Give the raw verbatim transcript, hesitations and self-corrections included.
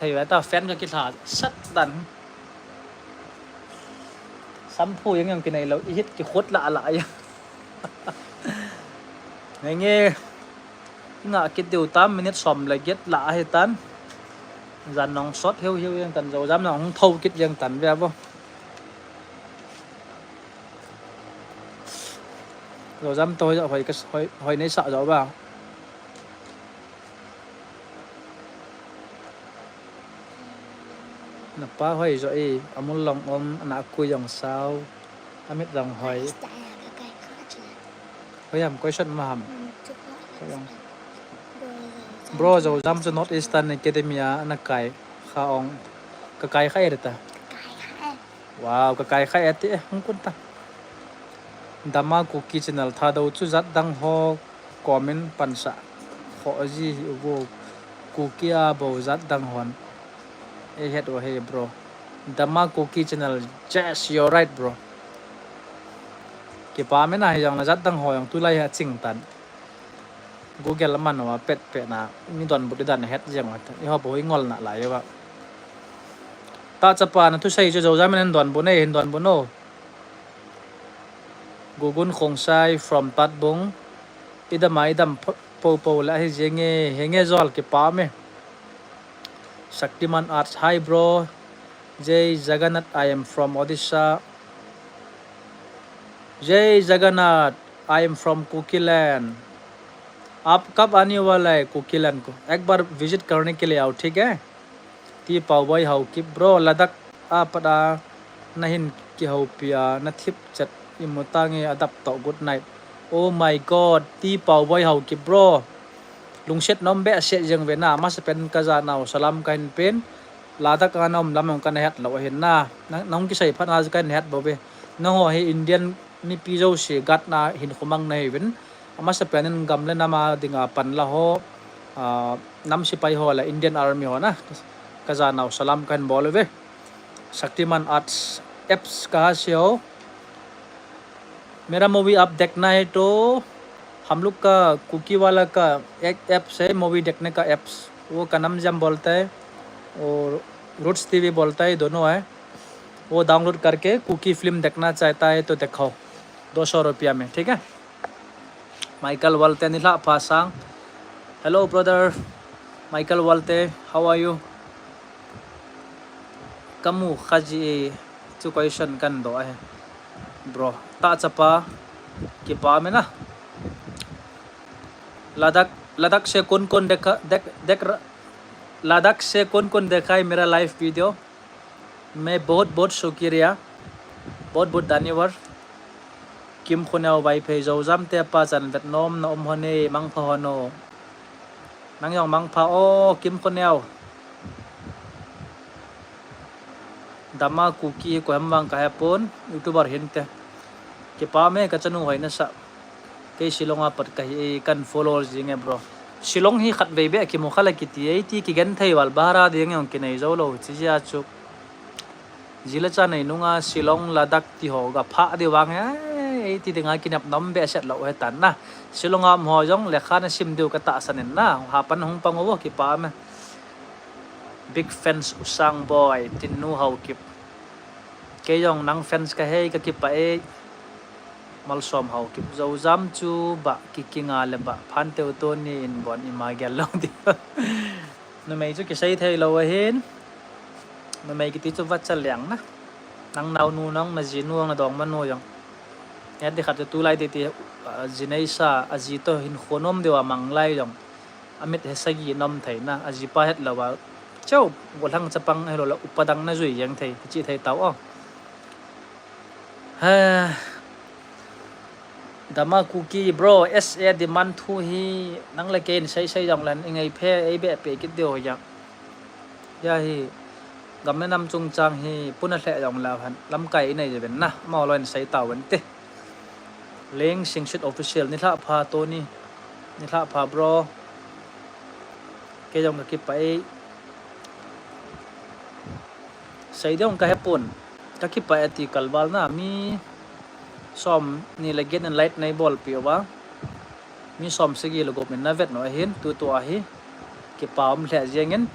Thei ve ta fan ka kilha sat dan. Shampoo jeng jong kinei lou, i hit kikhut la la jeng. Nge nge. Nga kit diu tam, minute som le get la ahi tan. Jan nong sot heu heu jeng tan, Zojam nong hung thou kit jeng tan ve vo. Zojam to hoi, hoi, hoi nei sa jo ba. Napa hoi jo e, amul long um, ana kui jong sao, amit jong hoi. Hoi ham, question ma ham. Bro, Zojam chu North Eastern Academy a ana kai kha ong, ka kai kha e ta. Wow, ka kai kha e ti e, hung kun ta. Dama Kuki channel Thadou chu jat dang ho comment pansah kho ji hi uvo. Kuki a bou jat dang hon. E het o he bro. Dama Kuki channel, yes, you're right bro. Kipa me na hi jong na jat dang ho jong tulai ha ching tan. Google a man uva pet pet na, mi donbut dan het jeng uva. Eiho bou i ngol na lai uva. Ta chapa na thusei chu Zojam in donbut nei, hin donbut no. Gugun Khongsai from Tatbung. Idam a idam po po le hi jeng e, henge jol kipa me. Shaktiman Arts, hi bro. Jai Jagannath, I am from Odisha. Jai Jagannath, I am from Kukiland. आप कब आने वाला है कुकीलैंड को? एक बार विजिट करने के लिए आओ, ठीक है? Ti Pauboi Haokip bro, Ladakh a pat a nahin kihoupi a, nathip chet imu tange adap toh, good night. Oh my God, Ti Pauboi Haokip bro. Lungset nom behseh jeng ve na, amasapen kajanau salam kahin pen. Ladakh a naum lam jong kana het lou ahin na. Na, nahung kisei phat na kahin het bou ve. Nangho hi Indian mipi jouse gatna hinkho mang nahiuvin. Amasapen in gam le nam a dinga panla ho, ah, nam sipai ho le Indian Army ho na, kajanau salam kahin bol uve. Shaktiman Arts apps kaha se ho. मेरा मूवी आप देखना है तो हम लोग का कुकी वाला का एक ऐप्स है, मूवी देखने का ऐप्स, वो का नाम जम बोलता है, और रूट्स टीवी बोलता है, दोनों है। वो डाउनलोड करके कुकी फिल्म देखना चाहता है तो दिखाओ, दो सौ रुपया में, ठीक है। Michael Walte, nilhah pha sang. Hello brother Michael Walte, how are you? Kamu kha ji e, chu question kan doh ahi. Bro, ta chapa, kipa me na. Ladakh, लद्दाख से कौन कौन देखा, देख, देख रहा, लद्दाख से कौन कौन देखा है मेरा लाइव वीडियो? मैं बहुत बहुत शुक्रिया, बहुत बहुत धन्यवाद। Kimkhoneo Vaiphei, Zojam te pa chan vet nom na um hon e, mangpha hon o. Nang jong mangpha o, Kimkhoneo. Dama Kuki hi koiham vang kahepon, YouTuber hinte. Kipa me, kachanu hoina sa. Kei Shillong a pat kahi e, kan follow jing e bro. Shillong hi khatvei beh kimu kha le kiti e, ti kigenthei val, bhara ding jong kinei jou lou, chi jeh a chu. Ji le cha nei nunga Shillong, Ladakh ti ho ga phah diu vang e, ei ti dinga kinep nom behseh lou ahi tan na. Shillong a um ho jong lekha na sim diu ka tahsan in na. Hapan hung pang uvo, kipa me. Big fans Usang Boy, Tinnu Haokip. Kei jong nang fans kahi, ka kipah e. Malsom Haokip, Zojam chu ba kikinga le ba, Phanteu Tony in bon ima gel lou di. Numei chu kisei thei lou ahin. Numei kiti chu vacha leng na. Nang naonu, nang najinu, nadongmanu jong. Hiti khat chu tulai titi, ah, ji neisa, aji to hinkho nom diu a mang lai jong. Amit he sagi nom thei na, ajipa het lou a. Cheu, golhang chapang helou le upa dang na jui jeng thei, kichi thei tau o. Ha. Dama Kuki bro, S A demand thu hi nang le kei in sei sei jong le i ngei phe, ei beh pe kit diu jong. Hia hi gam le nam chungchang hi puna lheh jong le han lamkai i nei je ven na, amaho loi in sei tau ven te. Leng Singsit Official, nilhah pha Tony, nilhah pha bro. Kei jong ka kipah e. Sei ding ka hepon. Ka kipah e ti kalval na, mi som ni le get in like nei bolpeh uva. Mi som sagi le gup in na vet nau ahin, tutua hi. Kipa um lheh jeng in.